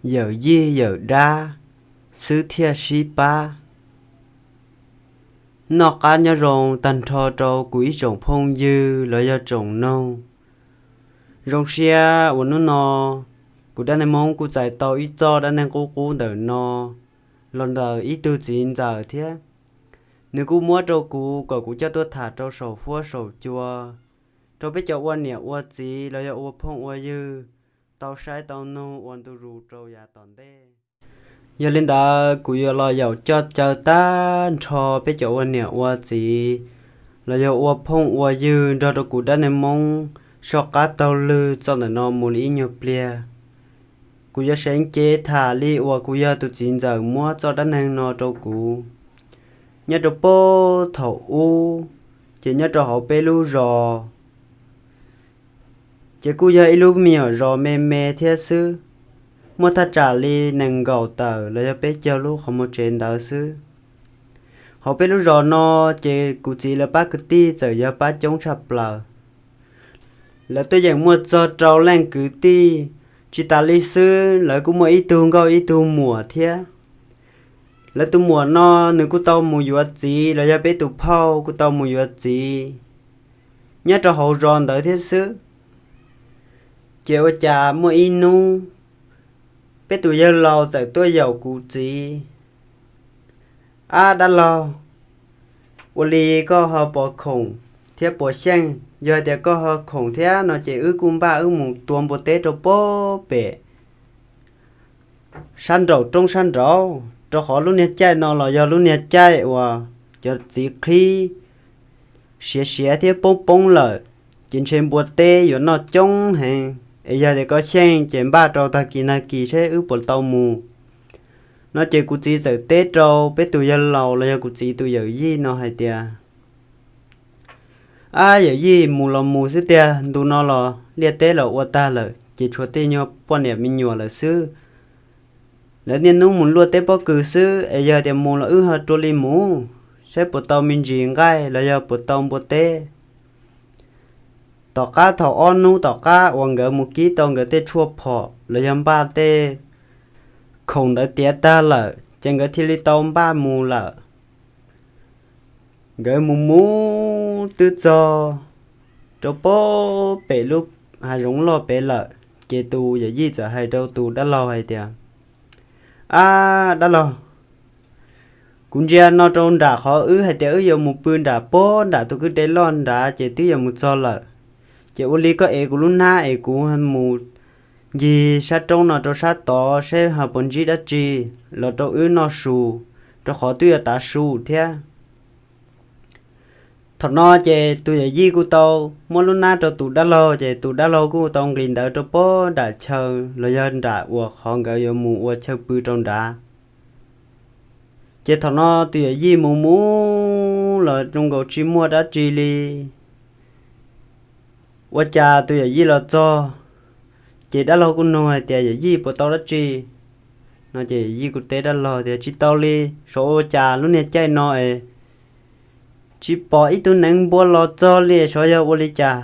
yawm yij yawm dab xwb thiaj sib pab. Noj qab nyob zoo tag nrho rau kuv ib tsoom phooj ywg los yog tsoom noog. Zoo siab uas hnub no kuv dab neeg Hmoob kuj txais tau ib txoj dab neeg qub qub ntawm no los ntawm ib tug txiv ntxawm thiab. Nws kuj muab rau kuv kom kuv coj tuaj tham rau saum huab saum cua rau peb cov ua niam ua txiv los yog ua phooj ua ywg tau saib tau noog ua ntu zus rau yav tom ntej. Yog li ntawd kuv yuav los yaum coj caw tag nrho peb cov ua niam ua txiv los yog ua phooj ua ywg nrog rau kuv dab neeg Hmoob soj qab taug lw txoj ntawm no mus li ib nyuag pliag. Kuv yuav seev cev tham li uas kuv yog tus txiv ntxawm muab txoj dab neeg no rau kuv. Nyob rau puag thaum ub, ces nyob rau hauv peb lub zos, ces kuj yog ib lub me nyuam zos me me thiab xwb, muaj thaj tsam li nees nkaum tawm los yog peb caug lub qhov muag tsev ntawd xwb. Hauv peb lub zos no, ces kuv txiv lawv pab kwv tij txawm yog pab coob tshaj plaws. Lawv twb yeej muaj txog rau leej kwv tij. Tsis tas li xwb, lawv kuj muaj ib tug nkauj ib tug muam thiab. Lawv tus muam no nws kuj tau mus yuav txiv los yog peb tus phauj kuj tau mus yuav txiv nyob rau hauv zos ntawd thiab xwb. Ces ua cas muaj ib hnub, peb tus yawg laus txawm tuaj yaum kuv txiv, Ab dab laug, ua li koj ho puas khoom thiab puas xyeej? Yog tias koj ho khoom thiab no ces wb kuj npaj wb mus tua npua teb rau puag pem sab nraum roob sab nraud, rau qhov lub niag caij no los yog lub niag caij uas cov txiv qhib siav siav thiab poob poob lawm, ces ntshe npua teb yuav noj coob heev. Es yog tias koj xyeej ces npaj rau tag kis nag kis seb wb puas tau mus. No ces kuv txiv txawm teb rau peb tus yawg laus los yog kuv txiv tus yawm yij no hais tias, Ab yawm yij, mus los mus xwb tiag, ntu no los liaj teb los ua tag lawm ces tshuav tej nyuag poj niam me nyuam lawm xwb. Lawv niaj hnub mus luaj teb pob kws xwb, es yog tias mus los wb ho rua li mus, saib puas tau me ntsis nqaij los yog puas tau npua teb. Tom qab thaum ob hnub tom qab uas nkawd mus kib tau nkawd tej tshuaj phom los yog npaj tej khoom ntawd tiav tag lawm ces nkawd thiaj li tau npaj mus lawm. Nkawd mus mus twb txog rau puag pem lub hav zoov loj pem lawm, ces tus yawm yij txawm hais rau tus dab laug hais tias, Ab dab laug, kuv ntsia no rau nram qhov wb hais tias wb yuav mus pw nram puag nram tus kwj dej loj nrad ces twb yuav mus txog lawm. Ces ua li koj ev kuv lub hnab es kuv mus ncig sab roob no rau sab tod saib ho puas ntsib dab tsi los rau wb noj su, rau qhov twb yuav tav su thiab. Thaum no ces tus yawm yij kuj tau muab lub hnab rau tus dab laug, ces tus dab laug kuj tau nqis ntawd rau puag nram chaw los yog nram uas qhov nkawd yuav mus ua chaw pw rau nrad. Ces thaum no tus yawm yij mus mus los zoo nkaus tsis muaj dab tsi li. Ua cas tus yawm yij los txog, ces dab laug kuj nug hais tias, Yawm yij, puas tau dab tsi? No ces yawm yij kuj teb dab laug tias, Tsis tau li, xyov ua cas lub niag caij no es tsis pom ib tug neev npua los txog li, xyov yog ua li cas.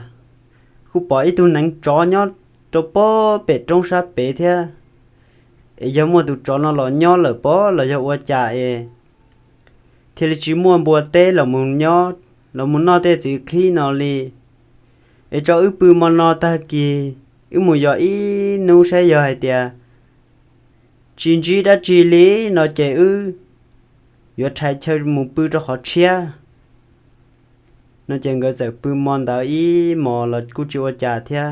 Kuj pom ib tug neev tsov nyob rau puag pem roob sab pem thiab, es yog muaj tus tsov no los nyob lawm pob los yog ua cas es thiaj li tsis muaj npua teb los mus nyob, los mus noj tej txiv qhib no li. Es tso wb pw mo no tag kis, wb mus yos ib hnub saib yog hais tias tsis ntsib dab tsi li no ces wb yuav rhais chaw mus pw rau qhov tshiab. No ces nkawd txawm pw mo ntawd ib hmos los kuj tsis ua cas thiab.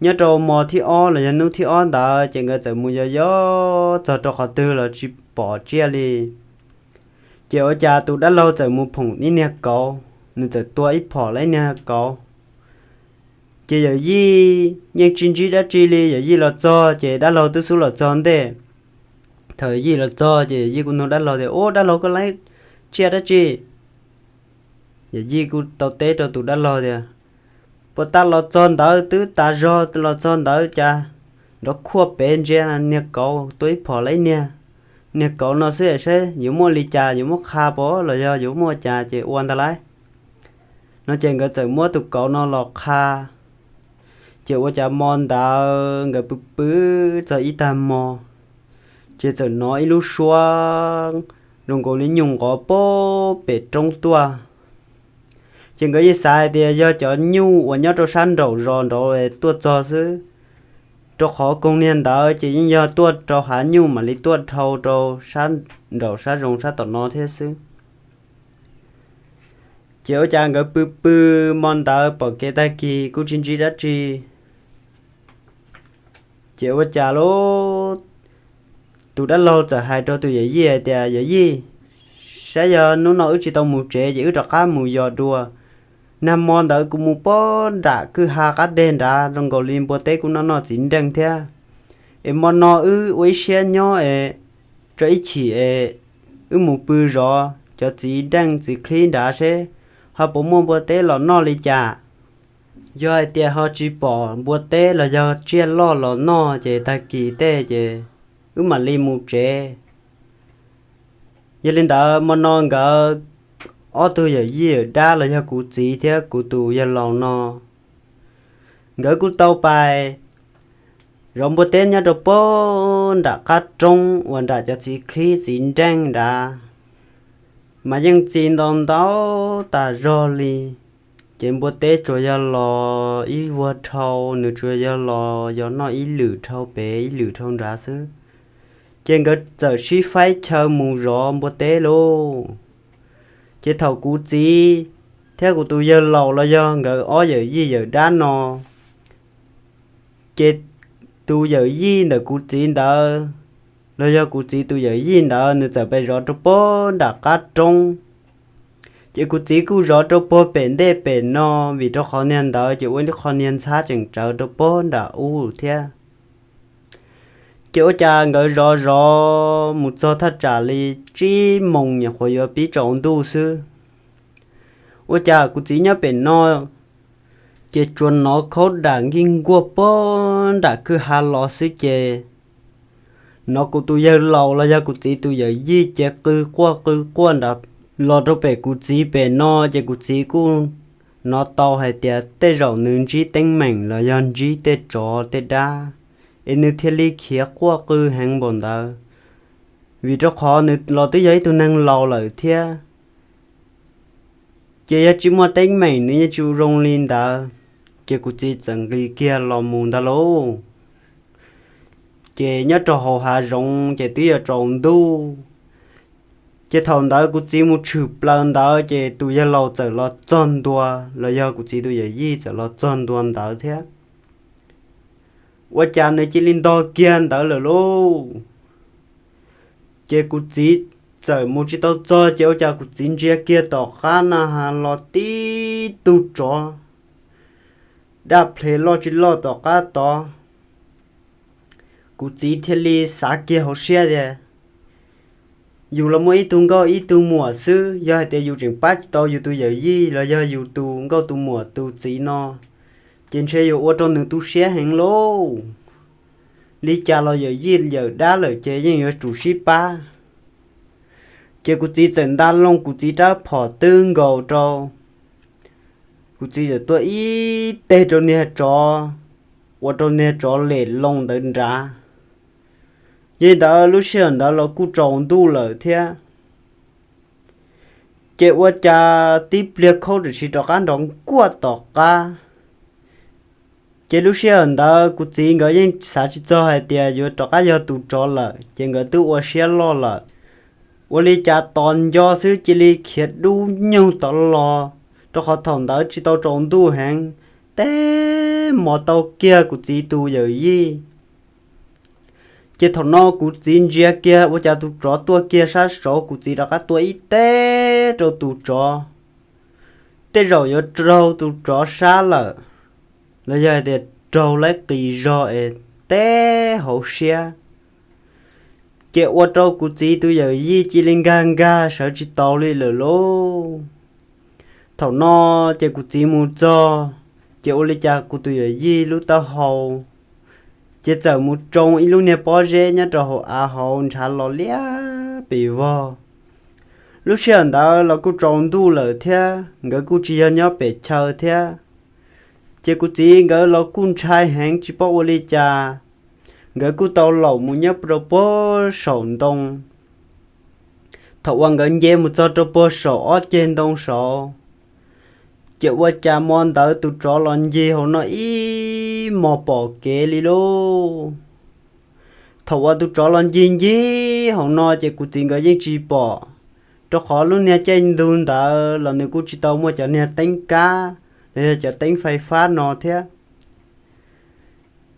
Nyob rau hmo thib ob los yog hnub thib ob ntawd ces nkawd txawm mus yos yos txog rau qhov twg los tsis pom tsiaj li. Ces ua cas tus dab laug txawm mus phoom ib niag kauv, nws txawm tua ib phom lawm ib niag kauv. Ces yawm yij yeej tsis ntsib dab tsi li, yawm yij los txog ces dab laug twb xub los txog ntej. Thaum yawm yij los txog ces yawm yij kuj nug dab laug tias, Ub dab laug, koj laib tsiaj dab tsi? Yawm yij kuj tau teb rau tus dab laug tias, Puag ta los txog ntawd twb tas zog, los txog ntawd cas nrov khuaj pem ntsia niag kauv tua ib phom lawm ib niag. Niag kauv no xwb es saib yuav muaj li cas, yuav muab qha pov los yog yuav muaj cas ces ua ntag lauj. No ces nkawd txawm muab tus kauv no los qha. Ces ua cas hmo ntawd nkawd pw pw txog ib tag hmo, ces txawm hnov ib lub suab zoo nkaus li nyuj nqov pem roob tuaj. Ces nkawd yeej xav hais tias yog cov nyuj uas nyob rau sab nraum zos nraud tuaj txog xwb, rau qhov koog niag ntawd ces yeej yog tuaj rau hav nyuj mam li tuaj dhau rau sab nraum sab zoov sab tom no thiab xwb. Ces ua cas nkawd pw pw hmo ntawd pom kev tag kis kuj tsis ntsib dab tsi. Ces ua cas lub, tus dab laug txawm hais rau tus yawm yij hais tias, Yawm yij, saib yog hnub no wb tsis tau mus tsev ces wb rov qab mus yos dua. Nag hmo ntawd kuv mus pog nram kwj ha qab deg nrad zoo nkaus li npua teb kuj noj noj txiv nreej thiab. Es hmo no wb ua ib siab nyob es tso ib chim es wb mus pw zov cov txiv nreej txiv qhib nrad seb ho puas muaj npua teb los noj li cas. Yog hais tias ho tsis pom npua teb los yog tsiaj loj los noj ces tag kis tej ces wb mam li mus tsev. Yog li ntawd hmo no nkawd ob tug yawm yij yawm dab los yog kuv txiv thiab kuv tus yawg laus no, nkawd kuj tau pais zov npua teb nyob rau pog nram qab roob uas nram cov txiv qhib txiv nreej nrad, mas yeej txi ntau ntau tas zog li. Ces npua teb tsuas yog los ib vuag dhau, nws tsuas yog los yos noj ib lwm dhau pem ib lwm dhau nrad xwb. Ces nkawd txawm sib faib chaw mus zov npua teb lauj. Ces thaum kuv txiv thiab kuv tus yawg laus los yog nkawd ob yawm yij yawm dab no, ces tus yawm yij ntawm kuv txiv ntawd los yog kuv txiv tus yawm yij ntawd nws txawm pais zov rau pog nram qab roob. Ces kuv txiv kuj zov rau pog pem ntej pem no, vim rau qhov niag ntawd ces ua ib qho niag ntxhab tseem tsawv rau pog nram ub thiab. Ces ua cas nkawd zov zov mus txog thaj tsam li tsib moos nyuam qhuav yuav pib tsaus ntuj xwb, ua cas kuv txiv nyob pem no ces tsuas hnov khaub dam nkij nkuaj pog nram kwj ha los xwb ces hnov kuv tus yawg laus los yog kuv txiv tus yawm yij ces qw quaj qw quaj nrad los rau pem kuv txiv pem no, ces kuv txiv kuj hnov tau hais tias tej zaum nws ntsib teeb meem los yog ntsib tej tsov tej dab, es nws thiaj li khiav quaj qw heev npaum ntawd, vim rau qhov nws los twb yog ib tug neeg laus lawm thiab. Ces yog tsis muaj teeb meem nws yeej tsis zoo li ntawd. Ces kuv txiv txawm nqis kiag los mus ntag lauj. Ces nyob rau hauv hav zoov ces twb yuav tsaus ntuj. Ces thaum ntawd kuv txiv mus tshwm plaws ntawd ces tus yawg laus txawm los txog ntua, los yog kuv txiv tus yawm yij txawm los txog ntua ntawd thiab. Ua cas nws cia li ntog kiag ntawd lawm lauj. Ces kuv txiv txawm mus tsis tau txog ces ua cas kuv txiv ntsia kiag tom qab na has los tib tug tsov daj ple loj tsis loj tom qab tod. Kuv txiv thiaj li xav kiag hauv siab tias yus los muaj ib tug nkauj ib tug muam xwb, yog hais tias yus tseem pab tsis tau yus tus yawm yij los yog yus tus nkauj tus muam tus txiv no, ces ntshe yuav ua rau nws tu siab heev lauj. Li cas los yawm yij yawm dab lawm ces yeej yuav tsum sib pab. Ces kuv txiv txawm nta loo kuv txiv rab phom twb nkaus rau, kuv txiv txawm tuaj ib teg rau niag tsov, ua rau niag tsov lem loo ntawd nrad. Yog li ntawd lub sij hawm ntawd los kuj tsaus ntuj lawm thiab. Ces ua cas tib pliag khaub ram sis rov qab nrov nkuaj tom qab. Ces lub sij hawm ntawd kuv txiv nkawd yeej xav tsis txog hais tias yuav rov qab yog tus tsov lawm, ces nkawd twb ua siab loj lawm. Ua li cas tos nco xwb cia li khiav dub nyoog tod los, rau qhov thaum ntawd tsis tau tsaus ntuj heev, teb hmo tau kiag kuv txiv tus yawm yij. Ces thaum no kuv txiv ntsia kiag ua cas tus tsov tuaj kiag sab saud, kuv txiv rov qab tua ib teg rau tus tsov. Tej zaum yuav raug tus tsov sab lawm, los yog hais tias raug laib qis zog es teb hauv siab. Ces ua rau kuv txiv tus yawm yij cia li nkag nkag sawv tsis taus li lawm lauj. Thaum no ces kuv txiv mus txog, ces ua li cas kuv tus yawm yij lub taub hau ces txawm mus tsoo ib lub niag pob zeb nyob rau hauv av hauv ntshav los liab pes vog. Lub sij hawm ntawd los kuj tsaus ntuj lawm thiab, nkawd kuj tsis yog nyob pem chaw thiab. Ces kuv txiv nkawd los kuj ntshai heev tsis paub ua li cas, nkawd kuj tau laum mus nyob rau puag saum ntoo. Thaum uas nkawd nce mus txog rau puag saum ob ceg ntoo saud, ces ua cas hmo ntawd tus tsov los ncig hauv no ib hmos pom kev li lauj. Thaum uas tus tsov los ncig ncig hauv no ces kuv txiv nkawd yeej tsis pom, rau qhov lub niag caij ntug ntawd los nws kuj tsis tau muaj cov niag teeb kab los yog cov teeb fais fab no thiab.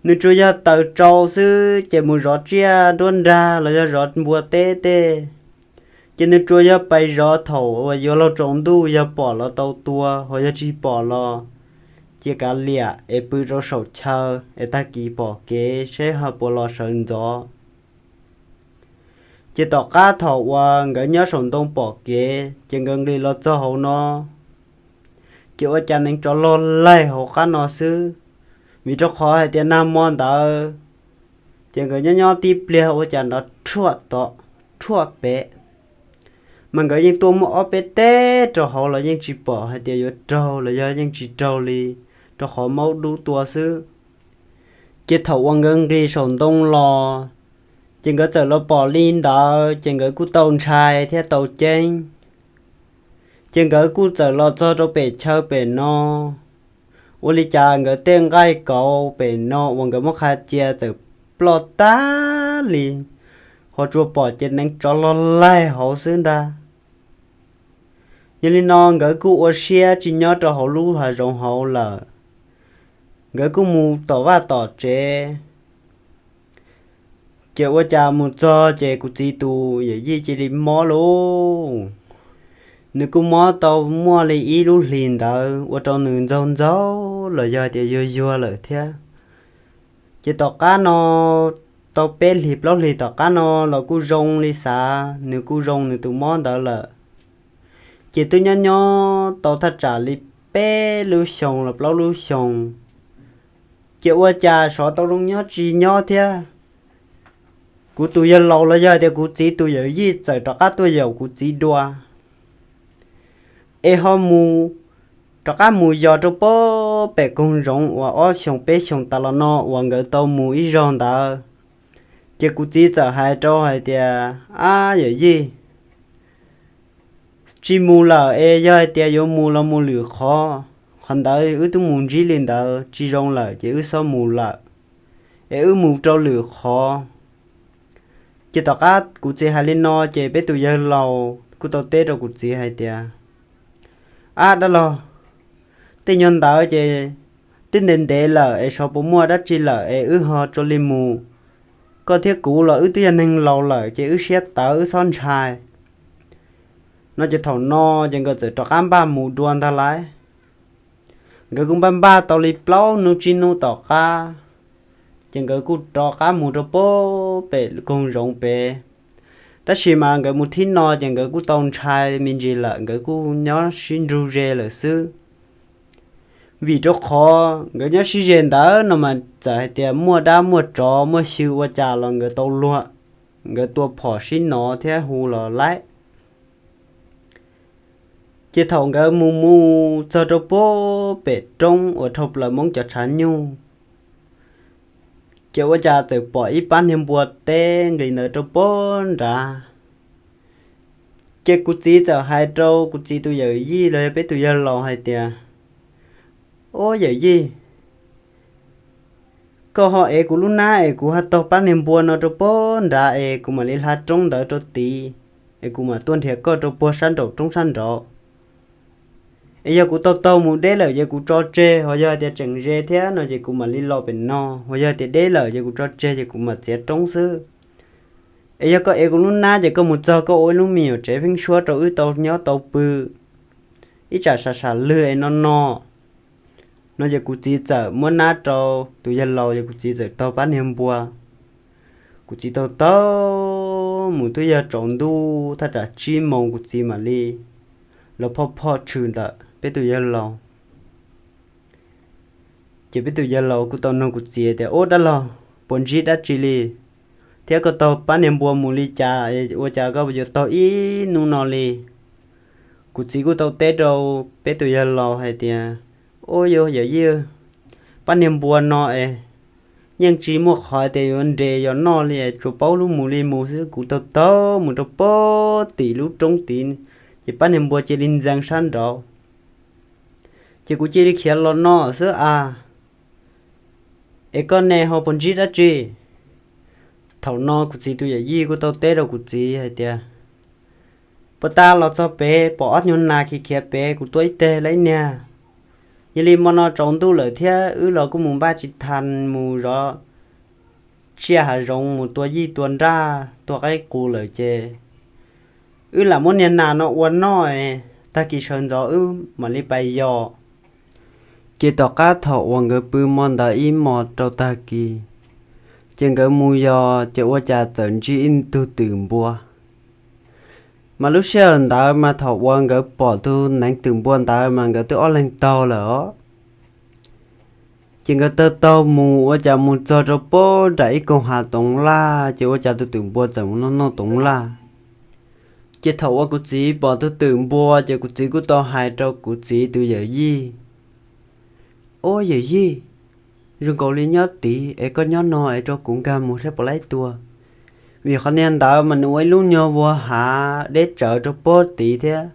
Nws tsuas yog taws tsau xwb ces mus zov tsiaj nruab nrag los yog zov npua teb tej, ces nws tsuas yog pais zov thaum uas yuav luag tsaus ntuj, yog pom los tau tua, ho yog tsis pom los cia kav liam es pw rau saum chaw es tag kis pom kev saib ho puas los sawv ntxov. Ces tom qab thaum uas nkawd nyob saum ntoo pom kev ces nkawd nqis los txog hauv no, ces ua cas neev tsov log laig hauv qab no xwb, vim rau qhov hais tias nag hmo ntawd ces nkawd nyob nyob tib pliag ua cas nrov rhuaj tod rhuaj pem, mas nkawd yeej tuaj muab ob peb teg rau hauv los yeej tsis pom hais tias yuav raug los yog yeej tsis raug li, rau qhov maub dub tua xwb. Ces thaum uas nkawd nqis saum ntoo los, ces nkawd txawm los pom li ntawd ces nkawd kuj tau ntshai thiab tau ceeb. Ces nkawd kuj txawm los txog rau pem chaw pem no, ua li cas nkawd tej nqaij kauv pem no uas nkawd muab qha cia txawm ploj tag li, ho tsuas pom ces neev tsov log laig hauv xwb ntag. Yog li no nkawd kuj ua siab tsis nyob rau hauv lub hav zoov hauv lawm, nkawd kuj mus tom vaj tom tsev. Ces ua cas mus txog ces kuv txiv tus yawm yij cia li mob lauj. Nws kuj mob tau muaj li ib lub hlis ntawd ua rau nws ntxaug ntxaug los yog tias yuag yuag lawm thiab. Ces tom qab no tau peb hlis plaub hlis tom qab no los kuj zoo li xav, nws kuj zoo nws tus mob ntawd lawm. Ces twb nyob nyob tau thaj tsam li peb lub xyoos los plaub lub xyoos, ces ua cas xyov tau zoo nyob tsis nyob thiab, kuv tus yawg laus los yog tias kuv txiv tus yawm yij txawm rov qab tuaj yaum kuv txiv dua, es ho mus, rov qab mus yos rau puag pem koog zoov uas ob xyoos peb xyoos tas los no uas nkawd tau mus ib zaug ntawd. Ces kuv txiv txawm hais rau hais tias, Ab yawm yij, tsis mus lawm es yog hais tias yuav mus los mus lwm qhov, qhov ntawd wb twb mus ntsib li ntawd tsis zoo lawm ces wb txhob mus lawm, es wb mus rau lwm qhov. Ces tom qab kuv txiv hais li no ces peb tus yawg laus kuj tau teb rau kuv txiv hais tias, Ab dab laug, tej nyuag ntawd ces twb ntev ntev lawm es xyov puas muaj dab tsi lawm es wb ho tsuas li mus. Koj thiab kuv los wb twb yog neeg laus lawm ces wb siab tawv wb txhob ntshai. No ces thaum no ces nkawd txawm rov qab npaj mus dua ntag lauj. Nkawd kuj npaj npaj tau li plaub hnub tsib hnub tom qab, ces nkawd kuj rov qab mus rau puag pem koog zoov pem. Tab sis mas nkawd mus thib no ces nkawd kuj tau ntshai me ntsis lawm, nkawd kuj nyob sib nrug ze lawm xwb. Vim rau qhov nkawd nyob sib ze ntawd no mas txawm hais tias muaj dab muaj tsov muaj xyw ua cas los nkawd tau luag, nkawd tua phom sib nov thiab hu los laib. Ces thaum nkawd mus mus txog rau puag pem roob uas dhau plaws Hmoob cov tshav nyuj, ces ua cas txawm pom ib pab niag npua teb nqis ntawd rau puag nrad. Ces kuv txiv txawm hais rau kuv txiv tus yawm yij los yog peb tus yawg laus hais tias, Ub yawm yij, koj ho ev kuv lub hnab es kuv ho taug pab niag npua no rau puag nrad es kuv mam li hla roob ntawd rau tid, es kuv mam tuaj nrhiav koj rau puag sab nraum roob sab nraud. Es yog kuv taug taug mus deb lawm ces kuv tso tseg, ho yog tias tseem ze thiab no ces kuv mam li los pem no, ho yog tias deb lawm ces kuv tso tseg ces kuv mam txiav roob xwb. Es yog koj ev kuv lub hnab ces koj mus txog koj ua ib lub me nyuam tsev pheeb suab rau wb tau nyob tau pw ib tsam sam sam lwg es no no. No ces kuv txiv txawm muab hnab rau tus yawg laus, ces kuv txiv txawm taug pab niag npua. Kuv txiv taug taug mus twb yog tsaus ntuj thaj tsam tsib moos kuv txiv mam li los phoj phoj tshwm ntawm peb tus yawg laus. Ces peb tus yawg laus kuj tau nug kuv txiv tias, Ub dab laug, puas ntsib dab tsi li? Thiab koj taug pab niag npua mus li cas ua cas koj yuav taug ib hnub no li? Kuv txiv kuj tau teb rau peb tus yawg laus hais tias, Ub yawm yij, pab niag npua no es yeej tsis muaj qhov tias yuav nres yos noj li, tsuas paub lub mus li mus xwb. Kuv taug taug mus rau pem tim lub roob tid, ces pab niag npua cia li ntxeev sab nraud, ces kuv cia li khiav los no xwb as. Es koj ne ho puas ntsib dab tsi? Thaum no kuv txiv tus yawm yij kuj tau teb rau kuv txiv hais tias, puas tas los txog pem pom ob nyuag nas khiav khiav pem, kuv tua ib teg lawm ib niag. Yog li hmo no tsaus ntuj lawm thiab wb los kuj mus npaj tsis tas, mus zov tsiaj hav zoov, mus tua yij tua nraj tua qaib qus lawm ces wb lam muab niag nas no ua noj, tag kis sawv ntxov wb mam li pais yos. Ces tom qab thaum uas nkawd pw hmo ntawd ib hmos rau tag kis, ces nkawd mus yos ces ua cas txawm ntsib ib tug twm npua. Mas lub sij hawm ntawd mas thaum uas nkawd pom tus neev twm npua ntawd mas nkawd twb ob leeg taug lawm os. Ces nkawd taug taug mus ua cas mus txog rau pem nram ib koog hav toov laj, ces ua cas tus twm npua txawm mus noj noj toov laj. Ces thaum uas kuv txiv pom tus twm npua ces kuv txiv kuj tau hais rau kuv txiv tus yawm yij, ua yawm yij, zoo nkaus li nyob tid es koj nyob no es rau kuv nkag mus saib puas laib tua, vim qhov niag ntawd mas nws ua ib lub nyuag vuag hav deb tsawv rau pem tid thiab.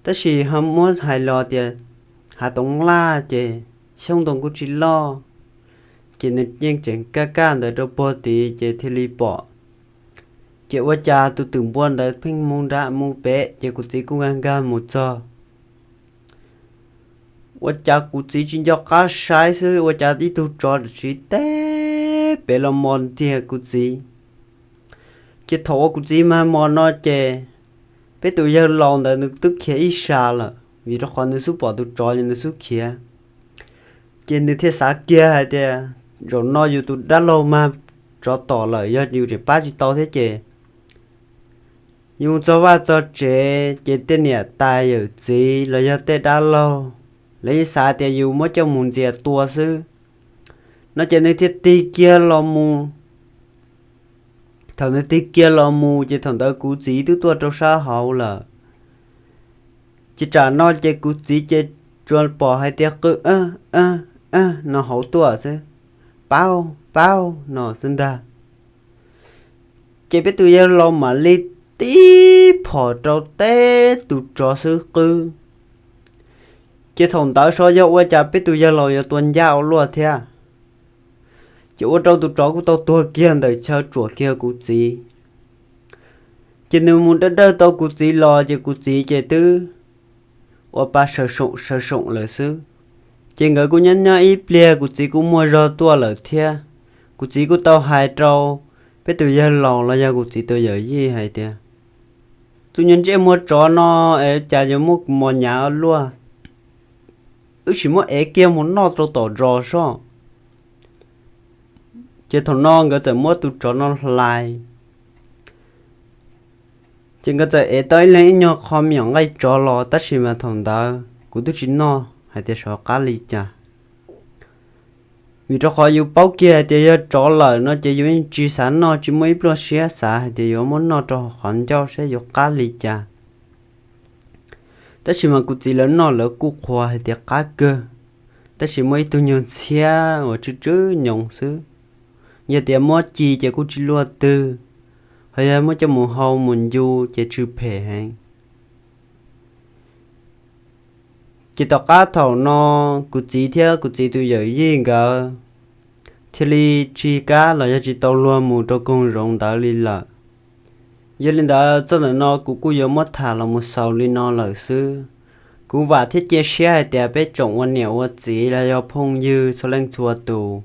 Tab sis ho muab hais los tias hav toov laj ces xyoob ntoo kuj tsis loj, ces nws yeej tseem kaj kaj ntawd rau pem tid ces thiaj li pom. Ces ua cas tus twm npua ntawd pheej mus nram mus pem ces kuv txiv kuj nkag nkag mus txog. Ua cas kuv txiv tsis nco qab saib xwb ua cas ib tug tsov tsiv teb pem los mos ntiag kuv txiv. Ces thaum uas kuv txiv mag mos no ces peb tus yawg laus ntawd nws twb khiav ib sab lawm vim rau qhov nws xub pom tus tsov ces nws xub khiav. Ces nws thiaj xav kiag hais tias zaum no yus tus dab laug mag tsov tom lawm yog yus tseem pab tsis tau thiab ces yus txog vaj txog tsev ces tej niam tais yawm txiv los yog tej dab laug, lawv yeej xav tias yus muab coj mus ntxias tua xwb no ces nws thiaj tig kiag los mus. Thaum nws tig kiag los mus ces thaum ntawd kuv txiv twb tuaj rau sab hauv lawm. Ces tsam no ces kuv txiv ces tsuas pom hais tias qw no hauv tuaj xwb, paub paub no xwb ntag. Ces peb tus yawg laus mam li tib phom rau teb tus tsov xwb qw. Ces thaum ntawd sav yog ua cas peb tus yawg laus yuav tua ncaj ua luaj thiab. Ces ua rau tus tsov kuj tau tuag kiag ntawm chaw tsuam kiag kuv txiv. Ces nws mus dawj dawj tau kuv txiv los ces kuv txiv ces twb ua pa sawv soom sawv soom lawm xwb. Ces nkawd kuj nyob nyob ib pliag kuv txiv kuj muaj zog tuaj lawm thiab. Kuv txiv kuj tau hais rau peb tus yawg laus los yog kuv txiv tus yawm yij hais tias, tus nyuag ntsej muag tsov no es cas yuav muab kuv mos nyav ua luaj, wb sim muab ev kiag mus noj rau tom zos soj. Ces thaum no nkawd txawm muab tus tsov no hlais. Ces nkawd txawm ev tau ib leeg ib nyuag qho me nyuam nqaij tsov los tab sis mas thaum ntawd kuv twb tsis noj hais tias sov qab li cas. Vim rau qhov yus paub kiag hais tias yog tsov lawm no ces yus yeej tsis xav noj, tsis muaj ib pluaj siab xav hais tias yuav muab noj rau qhov ncauj saib yuav qab li cas. Tab sis mas kuv txiv lawv noj lawv kuj qhuas hais tias qab kawg, tab sis muaj ib tug nyuag ntxhiab uas tsw tsw nyoos xwb. Yog tias muab ci ces kuj tsis luaj twg, ho yog muab coj mus hau mus ncu ces tsw phem heev. Ces tom qab thaum no kuv txiv thiab kuv txiv tus yawm yij nkawd thiaj li tsis kam los yog tsis tau luag mus rau koog zoov ntawd li lawm. Yog li ntawd txoj ntawm no kuv kuj yuav muab tham los mus xaus li no lawm xwb. Kuv vam thiab cia siab hais tias peb tsoom ua niam ua txiv los yog phooj ywg txhua leej txhua tus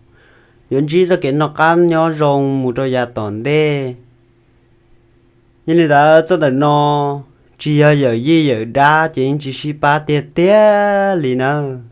yuav ntsib txoj kev noj qab nyob zoo mus rau yav tom ntej. Yog li ntawd txoj ntawm no tsis yog yawm yij yawm dab ces yeej tsis sib pab tiag tiag li nawb.